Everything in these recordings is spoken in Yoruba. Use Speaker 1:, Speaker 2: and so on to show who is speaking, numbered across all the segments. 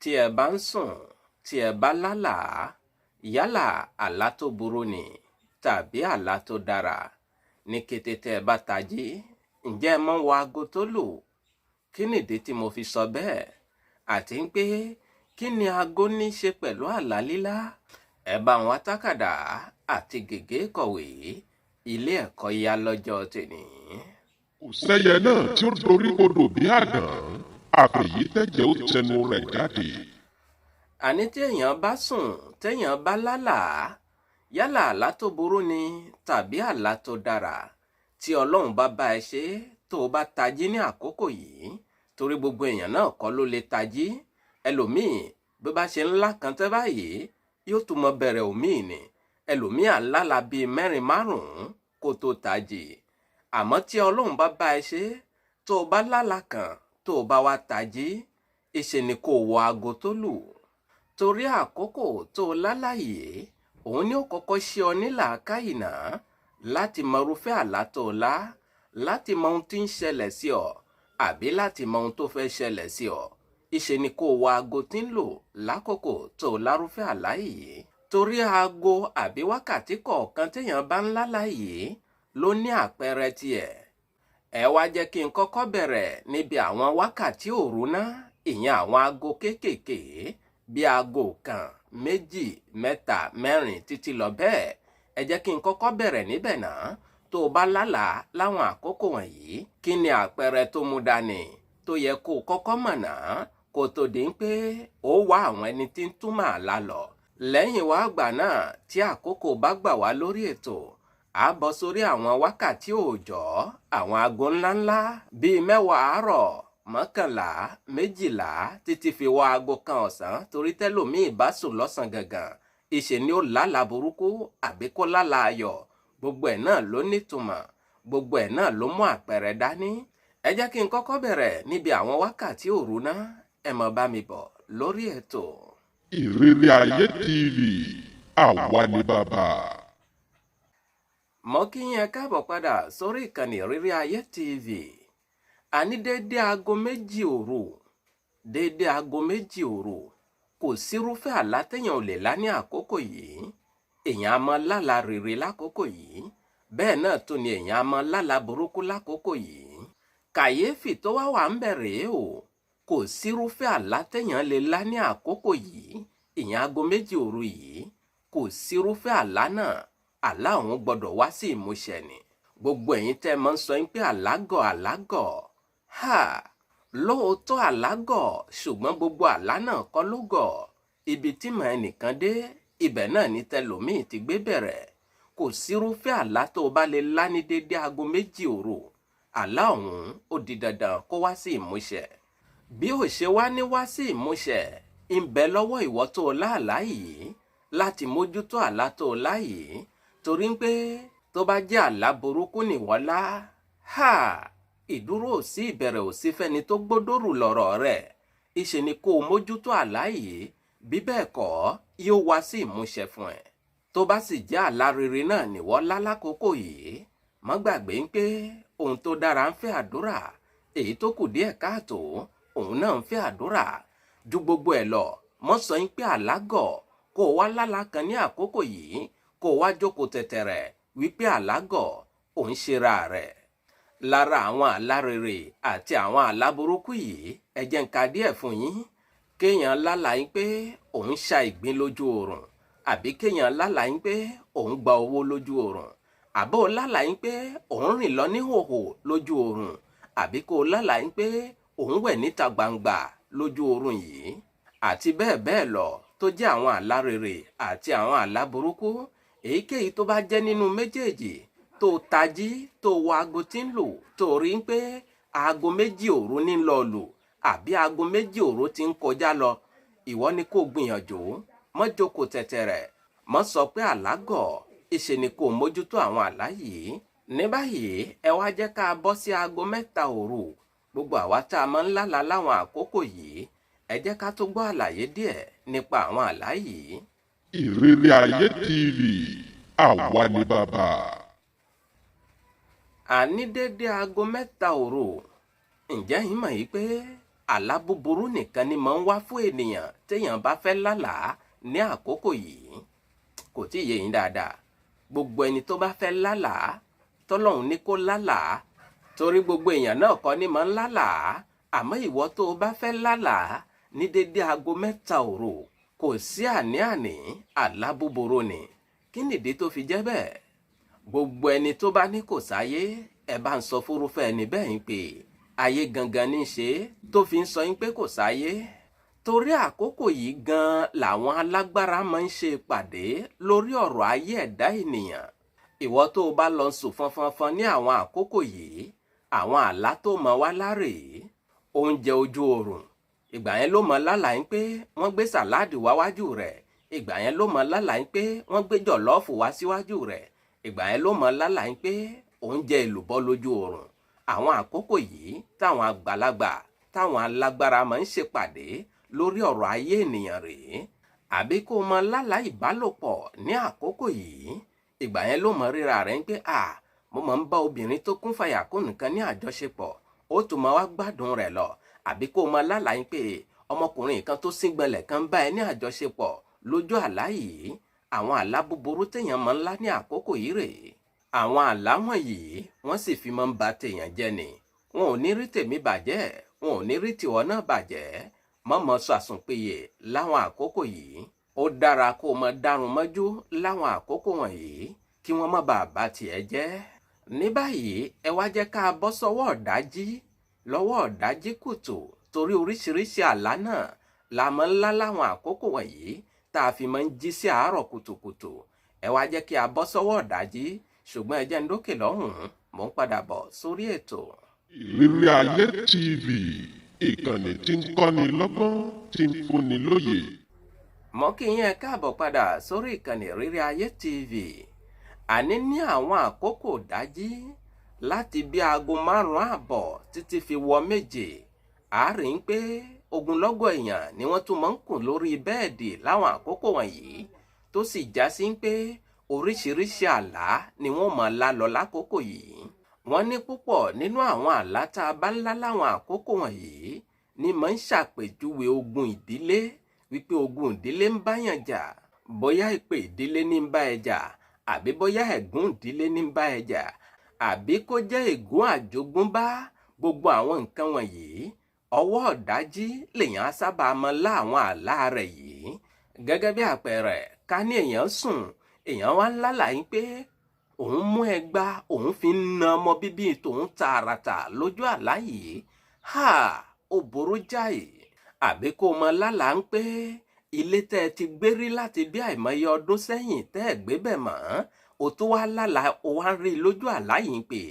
Speaker 1: Tí ẹ bá ń sùn, tí ẹ bá lálàá, yálà àlá tó burú ni tàbí àlá tó dára, ní kété tẹ́ ẹ bá tají, ǹjẹ́ ẹ mọ̀ wo aago tó lù? Kí nìdí tí mo fi sọ bẹ́ẹ̀? Àti ń pé kí ni aago ní í ṣe pẹ̀lú àlá lílá? Ẹ bá wọn tákàdá àti gègé kọ̀wé, ilé ẹ̀kọ́ yá lọ́jọ́ tèní.
Speaker 2: Kò sẹ́yẹ náà tí ó dorí kodò bí àdán, àfẹ̀yí tẹ̀jẹ̀ ó tẹnu rẹ̀ jáde.
Speaker 1: Àní tí èèyàn bá sùn, téèyàn bá lálàá, yálà àlá tó burú ni tàbí àlá tó dára, tí Ọlọ́run bá bá ẹ ṣe tó o bá tají ní àkókò yìí, torí gbogbo èèyàn náà kọ́ ló lè tají. Ẹlòmíì bí bá ṣe ńlá kan tẹ́ báyìí yóò tún mọ bẹ̀rẹ̀ òmíì ni. Ẹlòmíì àlálà bíi mẹ́rin márùn-ún kó tó tají. Àmọ́ tí Ọlọ́run bá bá ẹ ṣe tó o bá lálàá kan tó o bá wá tají, ìṣe ni kó o wọ aago tó lù. Torí àkókò tó o lálàá yìí, òun ni ó kọ́kọ́ ṣe ọ ní làákàyè náà láti mọ irúfẹ́ àlá tó o lá, láti mọ ohun tí ń ṣẹlẹ̀ sí ọ, àbí láti mọ ohun tó fẹ́ ṣẹlẹ̀ sí ọ. Ìṣe ni kó o wọ aago tí ń lò lákòókò tó o lárúfẹ́ àlá yìí. Torí aago àbí wákàtí kọ̀ọ̀kan téèyàn bá ń lálàá yìí ló ní àpẹẹrẹ tiẹ̀. Ẹ wá jẹ́ kí n kọ́kọ́ bẹ̀rẹ̀ níbi àwọn wákàtí òru náà, ìyẹn àwọn aago kéékèèké bí aago kan, méjì, mẹ́ta, mẹ́rin títí lọ bẹ́ẹ̀. Ẹ jẹ́ kí n kọ́kọ́ bẹ̀rẹ̀ níbẹ̀ náà. Tó o bá lálàá láwọn àkókò wọ̀nyí, kí ni àpẹẹrẹ tó mú dání tó yẹ kó o kọ́kọ́ mọ̀ náà kó tó di pé ó wá àwọn ẹni tí ń túmọ̀ àlá lọ. Lẹ́yìn wá àgbà náà, tí àkókò bá gbà wá lórí ètò, a bọ́ sórí àwọn wákàtí òòjọ́, àwọn aago ńláńlá bíi 10 àárọ̀, 11, 12 títí fi wọ aago 1 ọ̀sán, torí tẹ́lòmíì bá sùn lọ́sàn gangan, ìṣe ni ó lálàá burúkú àbí kó lálàá ayọ̀. Gbogbo ẹ̀ náà ló nítumọ̀, gbogbo ẹ̀ náà ló mú àpẹẹrẹ dání. Ẹ jẹ́ kí n kọ́kọ́ bẹ̀rẹ̀ níbi àwọn wákàtí òru náà, ẹ mọ̀ bá mi bọ̀ lórí ètò.
Speaker 2: Ìrírí Ayé TV, àwa ni bàbá.
Speaker 1: Mo kí yín ẹ káàbọ̀ padà sórí ìkànnì Ìrírí Ayé TV. Àní déédé aago 2 òru, déédé aago 2 òru, kò sírúfẹ́ àlá téèyàn ò lè lá ní àkókò yìí. Èèyàn á máa lálàá rere lákòókò yìí, bẹ́ẹ̀ náà tún ni èèyàn á máa lálàá burúkú lákòókò yìí. Kàyéfì tó wá wà ń bẹ̀rẹ̀ o, kò sírúfẹ́ àlá téèyàn lè lá ní àkókò yìí, ìyẹn aago 2 òru yìí, kò sírúfẹ́ àlá náà, àlá òun gbọ́dọ̀ wá sí ìmúṣẹ ni. Gbogbo ẹ̀yin tẹ́ mọ́ ń sọ pé àlágọ̀ àlágọ̀, ha! Lóòótọ́ àlágọ̀, ṣùgbọ́n gbogbo àlá náà kọ́ ló gọ̀. Ibi tí màá ẹnìkan dé, ibẹ̀ náà ni tẹlòmíì ti gbé bẹ̀rẹ̀. Kò sírúfẹ́ àlá tó o bá lè lá ní déédé aago 2 òru, àlá òun ó di dandan kó wá sí ìmúṣẹ. Bí ó ṣe wá ní wá sí ìmúṣẹ, ń bẹ lọ́wọ́ ìwọ tó o láàlá yìí láti mójútó àlá tó o lá yìí, torí pé tó bá jẹ́ àlá burúkú nìwọ lá, ha! Ìdúró ò sí, ìbẹ̀rẹ̀ ò sí fẹ́ni tó gbódòrú lọ̀rọ̀ rẹ̀. Ìṣe ni kó o mójútó àlá yìí, bí bẹ́ẹ̀ kọ́ yóò wá sí ìmúṣẹ fún ẹ. Tó bá sì jẹ́ àlá rere náà nìwọ lá lákòókò yìí, má gbàgbé pé ohun tó dára ń fẹ́ àdúrà, èyí tó kù díẹ̀ káàtó òun náà ń fẹ́ àdúrà. Ju gbogbo ẹ̀ lọ, mọ́ sọ yín pé àlágọ̀ kó o wá lálàá kan ní àkókò yìí, kó o wá jókòó tẹ̀tẹ̀rẹ̀ wípé àlágọ̀ òun ṣera rẹ̀. Lára àwọn àlá rere àti àwọn àlá burúkú yìí, ẹ jẹ́ n ka díẹ̀ fún yín. Kéèyàn lálàá yín pé òun ṣa ìgbín lójú oorun, àbí kéèyàn lálàá yín pé òun gba owó lójú oorun, àbó lálàá yín pé òun rìn lọ níhòhò lójú oorun, àbí kó lálàá yín pé òun wẹ̀ níta gbangba lójú oorun yìí, àti bẹ́ẹ̀ bẹ́ẹ̀ lọ, tó jẹ́ àwọn àlá rere àti àwọn àlá burúkú. Èyíkéyìí tó bá jẹ́ nínú méjèèjì, tó tají tó wọ aago tí ń lò, tó rí pé aago 2 òru ní lọ lò, àbí aago 2 òru ti ń kọjá lọ, ìwọ ni kó gbìyànjú, mọ́ jókòó tẹ̀tẹ̀rẹ̀, mọ́ sọ pé àlágọ̀, ìṣe ni kó mójútó àwọn àlá yìí. Ní báyìí, ẹ wá jẹ́ ká bọ́ sí aago 3 òru. Gbogbo àwa tá a máa ń lálàá láwọn àkókò yìí, ẹ jẹ́ ká tó gbọ́ àlàyé díẹ̀ nípa àwọn àlá yìí.
Speaker 2: Ìrírí Ayé TV, àwa ni bàbá.
Speaker 1: Àní déédé aago 3 òru, ǹjẹ́ yín mọ̀ yìí pé Àlá búburú nìkan ni máa ń wá fún ènìyàn téèyàn bá fẹ́ lálàá ní àkókò yìí. Kò tí ì yé yín dáadáa. Gbogbo ẹni tó bá fẹ́ lálàá, tọ́lọ́hun ní kó lálàá, torí gbogbo èèyàn náà kọ́ ni máa ń lálàá. Àmọ́ ìwọ tó o bá fẹ́ lálàá ní dédé aago 3 òru, kò sí àní-àní, àlá búburú ni. Kí nìdí tó fi jẹ́ bẹ́ẹ̀? Gbogbo ẹni tó bá ní kò sáyé, ẹ bá ń sọ fúrúfẹ́ ẹni bẹ́ẹ̀ ń pè ayé gangan ní í ṣe tó fi ń sọ yín pé kò sáyé. Torí àkókò yìí gan làwọn alágbára máa ń ṣe ìpàdé lórí ọ̀rọ̀ ayé ẹ̀dá ènìyàn. Ìwọ tó o bá lọ sùn fọnfọnfọn ní àwọn àkókò yìí, àwọn àlá tó mọ wá lárè, oúnjẹ ojú oorun, ìgbà yẹn ló mọ lálàá yín pé wọ́n gbé sàláàdì wá wájú rẹ̀, ìgbà yẹn ló mọ lálàá yín pé wọ́n gbé jọ̀lọ́ọ̀fù wá síwájú rẹ̀, ìgbà yẹn ló mọ lálàá yín pé oúnjẹ èlùbọ́ lójú oorun. Àwọn àkókò yìí táwọn àgbàlagbà, táwọn alágbára máa ń ṣèpàdé lórí ọ̀rọ̀ ayé ènìyàn rèé. Àbí kó mọ lálàá ìbálòpọ̀ ní àkókò yìí, ìgbà yẹn ló mọ ríra rẹ̀ ń pé à, mo máa ń bá obìnrin tó kún fàyàkùn nìkan ní àjọṣepọ̀, ó tún máa wá gbádùn rẹ̀ lọ. Àbí kó mọ lálàá yín pé ọmọkùnrin kan tó síngbọnlẹ̀ kan bá ẹ ní àjọṣepọ̀ lójú àlá yìí. Àwọn àlá búburú téèyàn máa ń lá ní àkókò yìí rèé. Àwọn àlá wọ̀nyí wọ́n sì fi máa ń ba tèèyàn jẹ́ ni. Wọn ò ní rí tèmi bàjẹ́, wọn ò ní rí tìwọ náà bàjẹ́. Mọ̀mọ́ sọ àsùnpìyè láwọn àkókò yìí. Ó dára kó o mọ dárun mọ́jú láwọn àkókò wọ̀nyí kí wọ́n má bàa bà tiẹ̀ jẹ́. Ní báyìí, ẹ wá jẹ́ ká bọ́ sọ́wọ́ ọ̀dájí, lọ́wọ́ ọ̀dájí kùtù, torí oríṣiríṣi àlá náà la máa ń lá láwọn àkókò wọ̀nyí tá a fi máa ń jí sí àárọ̀ kùtùkùtù. Ẹ wá jẹ́ kí a bọ́ sọ́wọ́ ọ̀dájí, ṣùgbọ́n ẹ jẹ́ ń dókè lọ́hùn-ún, mò ń padà bọ̀ sórí ètò.
Speaker 2: Ìrírí Ayé TV, ìkànnì tí ń kọ́ni lọ́gbọ́n, tí ń fúnni lóye.
Speaker 1: Mo kí yín ẹ káàbọ̀ padà sórí ìkànnì Ìrírí Ayé TV. Àní ní àwọn àkókò dájí láti bí aago 5:30 títí fi wọ 7, a rí i pé ogunlọ́gọ̀ èèyàn ni wọ́n tún máa ń kùn lórí bẹ́ẹ̀dì láwọn àkókò wọ̀nyí, tó sì já sí pé oríṣiríṣi àlá ni wọ́n máa lá lọ lákòókò yìí. Wọ́n ní púpọ̀ nínú àwọn àlá tá a bá ń lá láwọn àkókò wọ̀nyí ni máa ń ṣàpèjúwe ogun ìdílé, wípé ogun ìdílé ń báyàn jà, bóyá ìpè ìdílé ní ń bá ẹ jà, àbí bóyá ẹ̀gún ìdílé ní ń bá ẹ jà, àbí kó jẹ́ ègún àjogúnbá. Gbogbo àwọn nǹkan wọ̀nyí ọwọ́ ọ̀dájí lèèyàn á sábà mọ lá àwọn àlá rẹ̀ yìí. Gẹ́gẹ́ bí àpẹẹrẹ, ká ní èèyàn sùn, èèyàn wá ń lálàá yín pé òun mú ẹgba, òun fi ń na ọmọ bíbí tòun tààràtà lójú àlá yìí. Ha! Ó burú jáì. Àbí kó mọ lálàá ń pé ilé tẹ́ ẹ ti gbé rí láti bí àìmọye ọdún sẹ́yìn tẹ́ ẹ gbé bẹ̀ mọ́, o tó wá lálàá, o wá ń rí lójú àlá yìí pé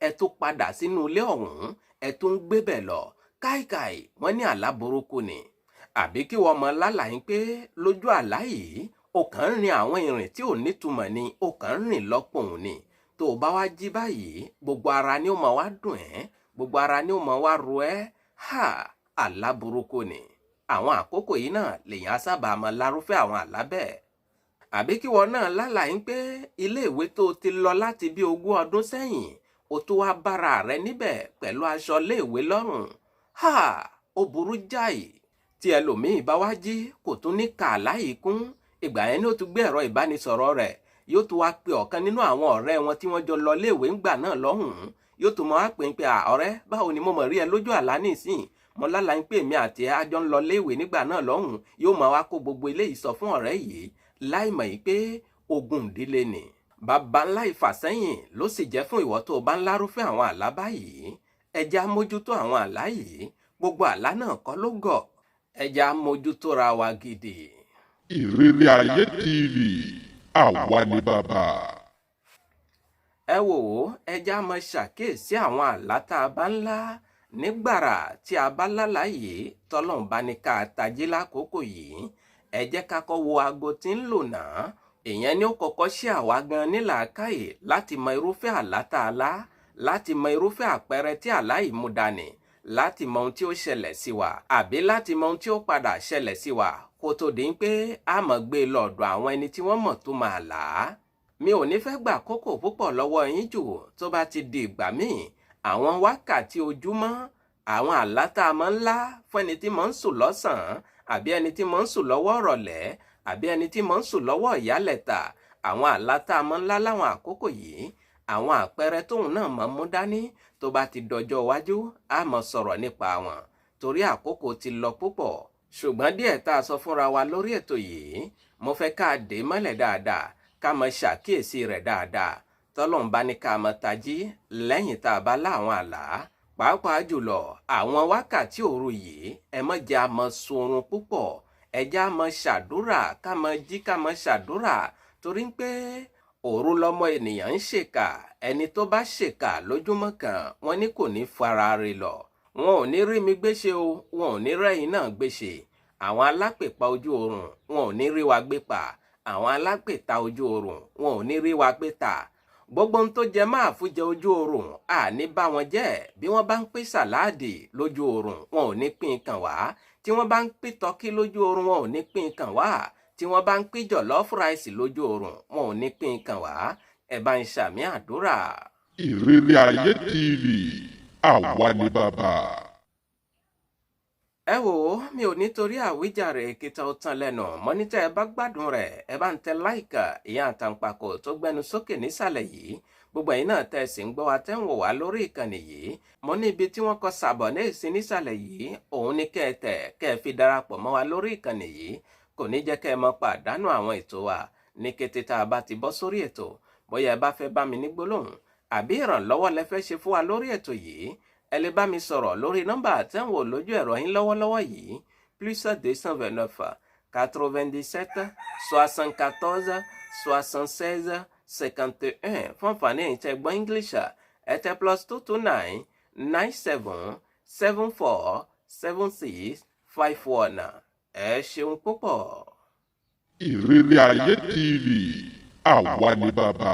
Speaker 1: ẹ tó padà sínú ilé ọ̀hún, ẹ tó ń gbé bẹ̀ lọ. Káìkàì, wọ́n ní àlá burúkú ni. Àbí kí wọ́n mọ lálàá yín pé lójú àlá yìí o kàn ń rin àwọn ìrìn tí ò nítumọ̀ ni, o kàn ń rìn lọ́pọ̀ òun ni. Tó o bá wá jí báyìí, gbogbo ara ni ó máa wá dùn ẹ́, gbogbo ara ni ó máa wá ro ẹ́. Ha! Àlá burúkú ni. Àwọn àkókò yìí náà lèèyàn á sábà máa lárúfẹ́ àwọn àlá bẹ́ẹ̀. Àbí kí wọ́n náà lálàá yín pé ilé ìwé tó o ti lọ láti bí 20 ọdún sẹ́yìn, o tó wá bára rẹ níbẹ̀ pẹ̀lú aṣọ ilé ìwé lọ́rùn. Ha! Ó burú jáì. Tí ẹlòmíì bá wá jí, kò tún ní kà láyìí kún. Ìgbà yẹn ni ó tún gbé ẹ̀rọ ìbánisọ̀rọ̀ rẹ̀, yóò tún wá pe ọ̀kan nínú àwọn ọ̀rẹ́ wọn tí wọ́n jọ lọ léèwé ńgbà náà lọ́hùn-ún. Yóò tún máa pè é pé, à, ọ̀rẹ́, báwo ni mo mọ̀ rí ẹ lójú àlá nísìnyí? Mo lálàá ń pè mí àti ẹ, a jọ ń lọ léèwé nígbà náà lọ́hùn-ún. Yóò máa wá kó gbogbo eléyìí sọ fún ọ̀rẹ́ yìí láì mọ̀ yìí pé ogun ìdílé ni. Baba ńlá ìfàsẹ́yìn ló sì jẹ́ fún ìwọ tó o bá ń lárúfẹ́ àwọn àlá báyìí. Ẹ jẹ́ á mójútó àwọn àlá yìí. Gbogbo àlá náà kọ́ ló gọ̀. Ẹ jẹ́ á mójútó ra wa gidi.
Speaker 2: Ìrírí Ayé TV, àwa ni bàbá.
Speaker 1: Ẹ wò ó, ẹ jẹ́ á máa ṣàkíyèsí àwọn àlá tá a bá ń lá nígbàrà tí a bá lálàá yìí tọ́lọ́run bá ní ká tají lákòókò yìí. Ẹ jẹ́ ká kọ́ wo aago tí ń lò náà. Ìyẹn ni ó kọ́kọ́ ṣe àwa gan ní làákàyè láti mọ irúfẹ́ àlá tá a lá, láti mọ irúfẹ́ àpẹẹrẹ tí àlá yìí mú dání, láti mọ ohun tí ó ṣẹlẹ̀ sí wa, àbí láti mọ ohun tí ó padà ṣẹlẹ̀ sí wa, kó tó di pé a mọ̀ gbé lọ ọ̀dọ̀ àwọn ẹni tí wọ́n mọ̀ tó máa là á. Mi ò ní fẹ́ gbà kókò púpọ̀ lọ́wọ́ yín jù tó bá ti di ìgbà míì. Àwọn wákàtí ojúmọ́ Àwọn àlá tá a máa ń lá fún ẹni tí máa ń sùn lọ́sàn-án, àbí ẹni tí máa ń sùn lọ́wọ́ ìrọ̀lẹ́, àbí ẹni tí máa ń sùn lọ́wọ́ ìyálẹ̀ta, àwọn àlá tá a máa ń lá láwọn àkókò yìí, àwọn àpẹẹrẹ tóun náà máa mú dání tó bá ti dọjọ́ iwájú, á máa sọ̀rọ̀ nípa wọn torí àkókò ti lọ púpọ̀. Ṣùgbọ́n díẹ̀ tá a sọ fúnra wa lórí ètò yìí, mo fẹ́ ká dé mọ́lẹ̀ dáadáa, ká máa ṣàkíyèsí rẹ̀ dáadáa. Tọ́lọ́run bá ní ká máa tají lẹ́yìn tá a bá lá àwọn àlá, pàápàá jùlọ àwọn wákàtí òru yìí, ẹ má jẹ́ a máa sunrun púpọ̀, ẹ jẹ́ a máa ṣàdúrà, ká máa jí ká máa ṣàdúrà, torí pé òru lọmọ ènìyàn ń ṣèkà. Ẹni tó bá ṣèkà lójúmọ́ kan, wọ́n ní kò ní fara rẹ̀ lọ. Wọn ò ní rí mi gbéṣe o, wọn ò ní rẹ́yìn náà gbéṣe. Àwọn alápèpá ojú oorun, wọn ò ní rí wa gbé pa. Àwọn alápèta ojú oorun, wọn ò ní rí wa gbé ta. Gbogbo ohun tó jẹ máa fúnjẹ ojú oorun, àní bá wọn jẹ́. Bí wọ́n bá ń pín sàláàdì lójú oorun, wọn ò ní pín kàn wá. Tí wọ́n bá ń pín tọ́kí lójú oorun, wọn ò ní pín kàn wá. Tí wọ́n bá ń pín jọ̀lọ́fù ráìsì lójú oorun, wọn ò ní pín kàn wá. Ẹ bá ń ṣàmì àdúrà.
Speaker 2: Ìrírí Ayé TV, àwa ni bàbá.
Speaker 1: Ẹ wò ó, mi ò nítorí àwíjàre kíta ó tán lẹ́nu mọ́nítẹ́. Ẹ bá gbádùn rẹ̀, ẹ bá ń tẹ láìkà, ìyá àtàǹpàkò tó gbẹnu sókè nísàlẹ̀ yìí. Gbogbo ẹ̀yin náà tẹ́ ẹ sì ń gbọ́ wa, tẹ́ ń wò wá lórí ìkànnì yìí, mo ní ibi tí wọ́n kọ sàbọ̀ ní ìsín nísàlẹ̀ yìí, òun ní kẹ́ ẹ tẹ̀ kẹ́ ẹ fi darapọ̀ mọ́ wa lórí ìkànnì yìí. Kò ní jẹ́ kẹ́ ẹ mọ pàdánù àwọn ètò wa ní kété tá a bá ti bọ́ sórí ètò. Bóyá ẹ bá fẹ́ bá mi ní gbólóhùn àbí ìrànlọ́wọ́ lẹ fẹ́ ṣe fún wa lórí ètò yìí, ẹ lè bá mi sọ̀rọ̀ lórí nọ́mbà tẹ́ ń wò lójú ẹ̀rọ yín lọ́wọ́lọ́wọ́ yìí, +229 97 74 76 51. Fún àǹfààní ẹ̀yin tẹ́ gbọ́ English, ẹ tẹ +229 97 74 76 51. Ẹ ṣeun púpọ̀.
Speaker 2: Ìrírí Ayé TV, àwa ni bàbá.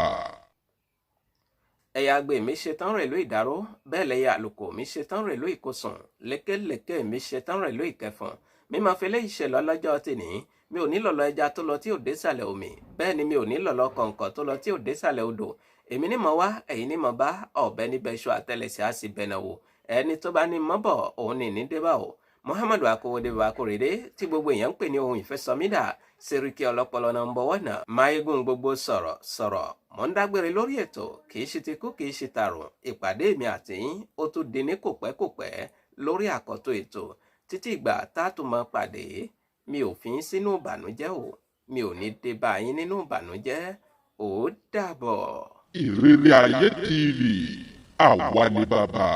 Speaker 1: Ẹ̀yà àgbè mi ṣetán rèlú ìdáró, bẹ́ẹ̀ lẹ́yà àlùkò mi ṣetán rèlú ìkosùn, lékelèké mi ṣetán rèlú ìkẹfọ̀n. Mímọ fi léyìí ṣe lọ lọ́jọ́ tèní. Mi ò ní lọ̀lọ̀ ẹja tó lọ tí ò désàlẹ̀ omi, bẹ́ẹ̀ ni mi ò ní lọ̀lọ̀ kọ̀ǹkọ̀ tó lọ tí ò désàlẹ̀ odò. Èmi ní mọ̀ wá, ẹ̀yin ní mọ̀ bá, ọ̀bẹ níbẹ̀ ṣọ àtẹlẹsẹ̀ á sì bẹ̀nà wò. Ẹni tó bá ní mọ́ bọ̀, òun ní ní débà o. Muhammadu Akowode Akorede tí gbogbo èèyàn ń pè ní ohun ìfẹsọmídà, Seriki ọlọpọlọ nọ́mbà wọ́nà, máyégún gbogbo sọ̀rọ̀ sọ̀rọ̀. Mò ń dágbére lórí ètò, kì í ṣe ti kú, kì í ṣe tààrùn. Ìpàdé mi àti yín ó tún di ní kòpẹ́kòpẹ́ lórí àkọ́tún ètò. Títí ìgbà tá a tún máa pàdé, mi ò fi yín sínú ìbànújẹ́ o, mi ò ní dé bá yín nínú ìbànújẹ́. Ó dàbọ̀.
Speaker 2: Ìrírí Ayé TV, àwa ni bàbá.